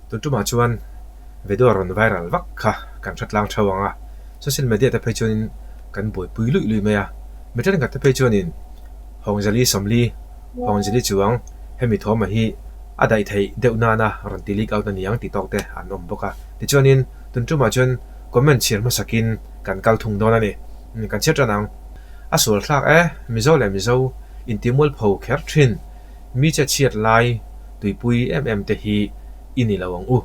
Tun tumah chuan video rawn viral vak kha kan hre tlang theuh ang a, social media te phei chuanin kan buaipui luih luih mai a, mi thenkhat te phei chuanin Hawngzali Sawmli, Hawngzali Chuang hemi thawma hi a daih theih deuh nana rawn ti leak out a ni ang tih tawk te an awm bawk a. Tichuanin tun tumah chuan comment chhiar hmasakin kan kal thung dawn a ni. Kan chhiar tan ang. A sual thlak e, Mizo leh Mizo intimualpho kher thin. Mi che chhiat lai tuipui em em te hi i ni lo ang u,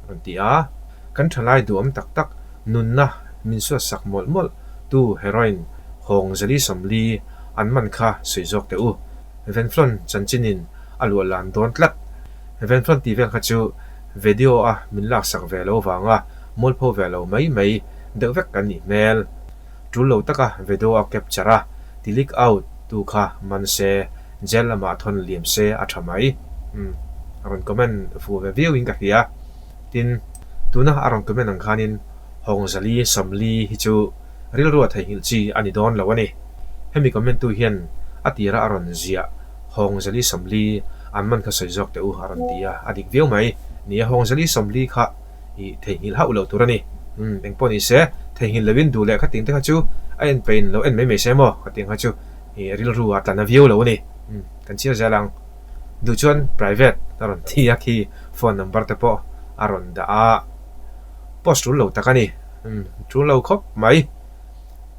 a rawn ti a. Kan thalai duhawm tak tak nunna min suatsak mawlh mawlh tu heroin Hawng Zali Sawmli an man kha sawi zawk teh u. Venflon chanchinin a luah lan dawn tlat. Venflon tih vel kha chu video a min laksak ve lo vanga mualpho ve lo mai mai deuh vek kan nih hmel. Tul lo taka video a capture a, ti leak out tu kha man se, jail lamah thawn liam se a tha mai. Umm, a rawn comment fuh ve viau in ka hria. Tin, tuna a rawn comment ang khanin Hawng Zali Sawmli hi chu rilrua theihnghilh chi a ni dawn lo a ni. Hemi comment tu hian a tira a rawn ziah Hawng Zali 40 an man kha sawi zawk teh u a rawn ti a, a dik viau mai. Nia, Hawng Zali 40 kha i theihnghilh hauh loh tur a ni. Umm, engpawh ni se, theihnghilh loin duh leh khating te kha chu a en pein lo en mai mai se maw? Khating kha chu i rilru a tla na viau lo a ni. Umm, kan chhiar zel ang. Duh chuan private a rawn thi a khi phone number te pawh a rawn dah a, post tul lo tak a ni. Umm, tul lo khawp mai.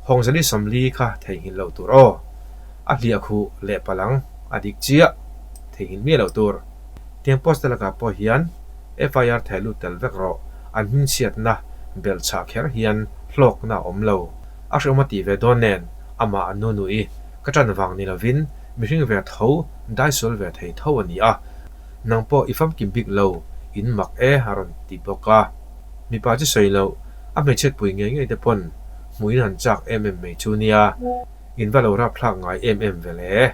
Hawngzali 40 kha theihnghilh loh tur aw. A hliah khuh leh palh ang, a dik chiah. Theihnghilh miah loh tur. Tiang post te lakah pawh hian FIR theh lut tel vek rawh, an hmingchhiatna belh chhah kher hian hlawkna a awm lo. A hreawm a tih ve dawn nen amah a nu nui ka ṭan vang ni lovin mihring ve tho daisual ve thei tho a ni a, nang pawh i famkim bik lo, in mak e a rawn ti bawk a. Mipa chu sawi loh, a hmeichhiatpui ngei ngei te pawn hmuhin han chak em em mai chu nia. In va lo rapthlak ngai em em ve le.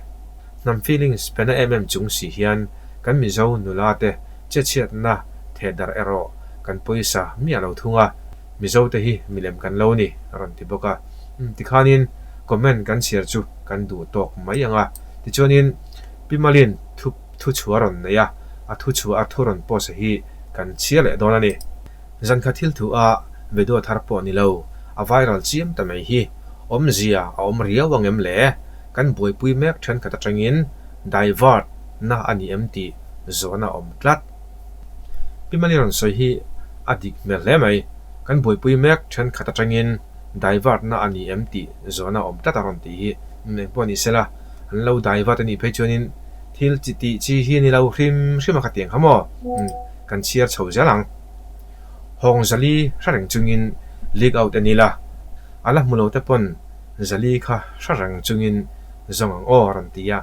Hnam feelings pe na em em chung si hian kan Mizo nula te chechhiatna theh darh erawh kan pawisa miah lo thung a, Mizo te hi milem kan lo ni a rawn ti bawk a. Umm tikhanin comment kan chhiar chu kan duh tawk mai ang a. Tichuanin Pi Malin thu thu chhuah rawn nei a, a thu chhuah a thu rawn post hi kan chhiar leh dawn a ni. Zankhat thil thu a video thar pawh ni lo, a viral chiam ta mai hi. Awmzia a awm riau ang em le? Kan buaipui mek thenkhat atangin divert na a ni em tih zawhna a awm tlat. Pi Mali rawn sawi hi a dik hmel hle mai. Kan buaipui mek thenkhat atangin divert na a ni em tih zawhna a awm tlat a rawn tih hi engpawh ni sela an lo divert a nih phei chuanin thil chi tih chi hi a ni lo hrim hrim a khatiang kha maw? Kan chhiar chho zel ang. Hawng Zali hre reng chungin leak out en ila, a la hmu lo te pawn Zali kha hre reng chungin zawng ang aw a rawn ti a.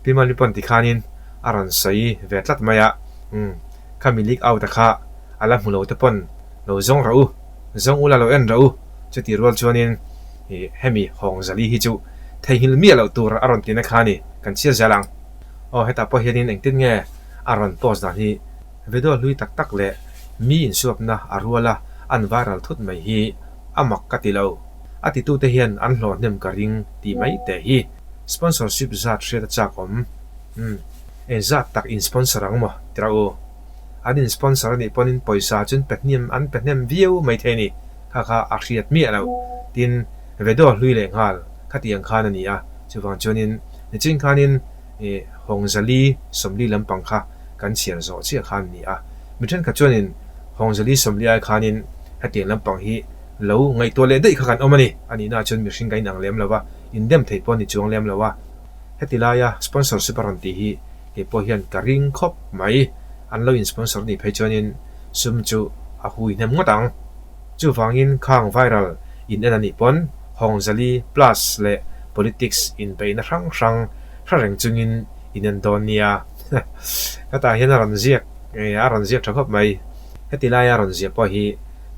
Pi Mali pawn tikhanin a rawn sawi ve tlat mai a, umm khami leak out a kha a la hmu lo te pawn lo zawng rawh u, zawng ula lo en rawh u chuti rual chuanin ih hemi Hawng Zali hi chu theihnghilh miah loh tur a rawn ti na kha a ni, kan chhiar zel ang. Aw hetah pawh hianin engtin nge a rawn post dan hi video hlui tak tak leh mi insuapna a ruala an viral thut mai hi a mak ka ti lo. A titute hian an hlawh hnem ka ring tih mai teh hi sponsorship zat hriat a chak awm. Umm eng zat tak in sponsor ang maw tira u. An in sponsor a nih pawhin pawisa chun pe hnem an pe hnem viau mai thei a ni. Kha kha a hriat miah loh. Tin video hlui leh nghal khatiang khan a ni a, chuvang chuanin nichin khanin ih Hawng Zali 40 lampang kha kan chhiar zawh chiah khan a ni a. Mi thenkhat chuanin Hawng Zali 40 ai khanin hetiang lampang hi lo ngaihtuah leh daih kha kan awm a ni. A nihna chuan mihring kan inang lem lo va, indem theih pawh a ni chuang lem lo a. Heti laia sponsorship a rawn tih hi kei pawh hian ka ring khawp mai. An lo in-sponsor nih phei chuanin sum chu a hui hnem ngawt ang. Chuvangin khang viral in en a nih pawn Hawng Zali plus leh politics inbeihna hrang hrang hre reng chungin in en dawn nia. Hetah hian a rawn ziak a rawn ziak tha khawp mai. Heti laia rawn ziah pawh hi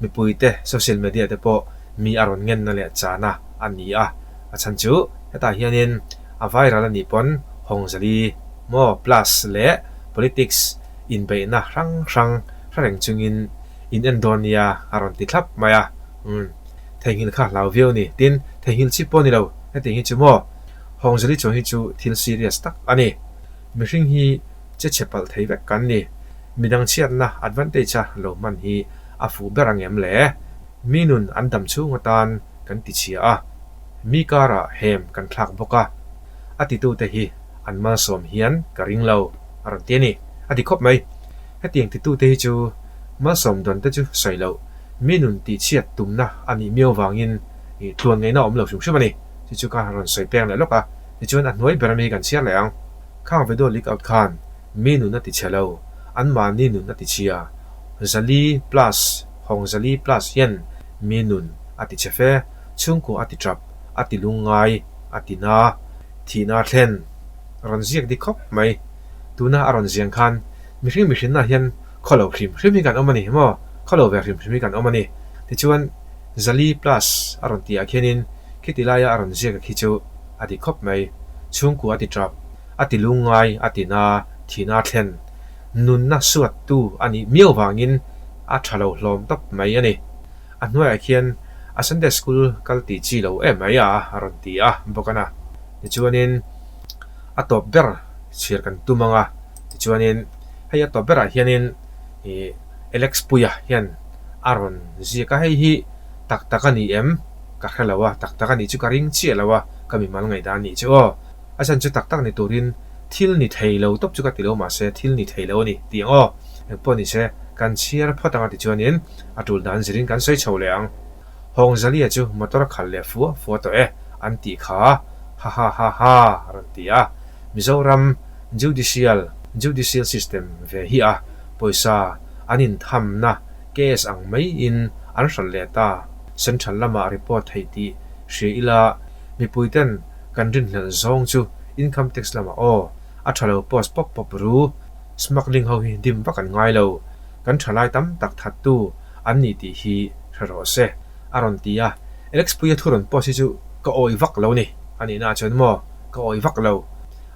mipuite social media te pawh mi a rawn ngenna leh chana a ni a. A chhan chu hetah hianin a viral a nih pawn Hawng Zali maw plus leh politics inbeihna hrang hrang hre reng chungin in en dawn nia a rawn ti thlap mai a. Umm theihnghilh kha hlau viau a ni. Tin, theihnghilh chip pawh a ni lo. Hetiang hi chu maw Hawngzali chuang hi chu thil serious tak a ni. Mihring hi che chhe palh thei vek kan ni. Midang chhiatna advantage a lo hman hi a fuh ber ang em le? Mi nun an dam chhung atan kan ti chhia a, mi karah hem kan thlak bawk a, a titute hi an malsawm hian ka ring lo, a rawn ti a ni. A ti khawp mai. Hetiang titute hi chu malsawm dawn te chu sawi loh, mi nun tihchhiat tumna a nih miau vangin tluan ngaihna a awm lo hrim hrim a ni. Chu chu ka rawn sawi peng leh lawk a, tichuan a hnuai ber ami hi kan chhiar leh ang. Khang video leak out khan mi nun a ti chhe lo, anmahni nun a ti chhia. Zali plus hawng zali plus hian mi nun a ti chhe fe, chhungkua a ti tap, a ti lungngai, a ti na, thihna a thlen. Rawn ziak dik khawp mai. Tuna a rawn ziang khan mihring mihrinna hian khaw lo hrim hrim hi kan awm a ni maw? Khaw lo ve hrim hrim hi kan awm a ni. Tichuan zali plus a rawn tih ah khianin khiti laia a rawn ziak a khi chu a dik khawp mai. Chhungkua a ti tap. A ti lungngai, a ti na, thihna a thlen. Nunna suattu a nih miau vangin a tha lo hlawm tawp mai a ni. A hnuaiah khian a Sunday School kal tih chi lo em mai a, a rawn ti a bawk a na. Tichuanin a tawp ber chhiar kan tum ang a, tichuanin hei a tawp berah hianin ih Alex Puia hian a rawn ziak a, hei hi tak tak a ni em ka hre lo a, tak tak a nih chu ka ring chiah lo a, ka mimal ngaihdan a nih chu aw. A chhan chu tak tak ni turin thil ni thei lo tawp chu ka ti lo mahse thil ni thei lo a ni tih ang aw. Engpawh ni se kan chhiar phawt ang a tichuanin a tul dan zirin kan sawi chho leh ang. Hawngzalia chu motor a khalh leh fua fua tawh e an tih kha ha ha ha ha a rawn ti a. Mizoram judicial judicial system ve hi a pawisa an inthamna case ang maiin an hralh leh ta. Central lamah report theih tih hria ila mipuiten Kan rinhlelh zawng chu income tax lamah aw, a tha lo post pawp pawp ru, smuggling ho hi dim vak an ngai lo, kan thalai tam tak thattu an ni tih hi hre rawh se, a rawn ti a. Alex Puia thu rawn post hi chu ka awih vak lo ni, a nihna ah chuan maw ka awih vak lo.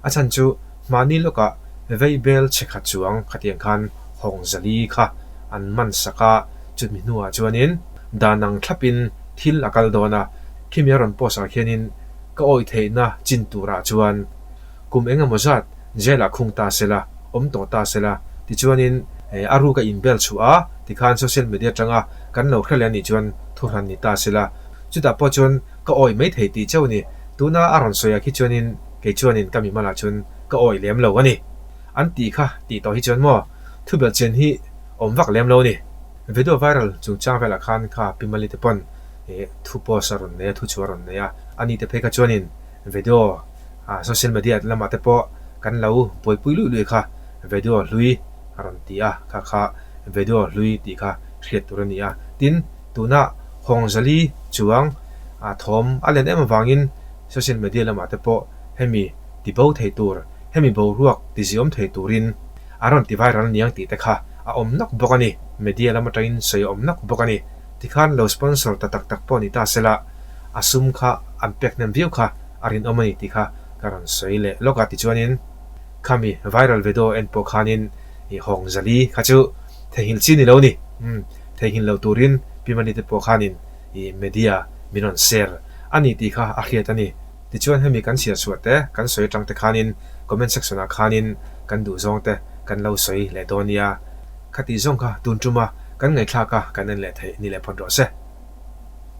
A chhan chu hmahni lawkah vei bel chhe khat chuang khatiang khan hawng zali kha an man sak a, chutmi hnuah chuanin dan ang thlapin thil a kal dawn a, khimi a rawn post ah khianin ka awih theihna chin turah chuan kum eng emaw zat jail ah khung ta sela, awm tawh ta sela, tichuanin a ruk a inbel chhuah a, tikhan social media atanga kan lo hre leh anih chuan thuhran ni ta sela, chutah pawh chuan ka awih mai thei tih chauh a ni. Tuna a rawn sawi ah khi chuanin kei chuanin ka mimal ah chuan ka awih lem lo a ni. An tih kha tih tawh hi chuan maw thubelh chian hi awm vak lem lo a ni. Video viral chungchang velah khan kha Pi Mali te pawn ih thu post a rawn nei a, thu chu a rawn nei a, a ni te phei kha chuanin video ah social media lamah te pawh kan lo buaipui luih luih kha video hlui a rawn ti a, kha kha video hlui tih kha hriat tur a ni a. Tin, tuna Hawngzali chuang ah thawm a len em avangin social media lamah te pawh hemi ti bo thei tur, hemi boruak ti ziawm thei turin a rawn ti viral niang tih te kha a awm nawk bawk a ni. Media lam atangin sawi a awm nawk bawk a ni. Tikhan lo sponsor ta tak tak pawh ni ta sela, a sum kha an pek hnem viau kha a rinawm a ni tih kha ka rawn sawi leh lawk a. Tichuanin khami viral video en pawh khanin i hawng zali kha chu theihnghilh chi ni lo ni. Umm theihnghilh lo turin Pi Mani te pawh khanin i media min rawn share a ni tih kha a hriat a ni. Tichuan hemi kan chhiar chhuah te kan sawi atang te khanin comment section ah khanin kan duh zawng te kan lo sawi leh dawn nia. Khatih zawng kha tun tuma kan ngaihthlak a kan en leh theih ni leh phawt rawh se.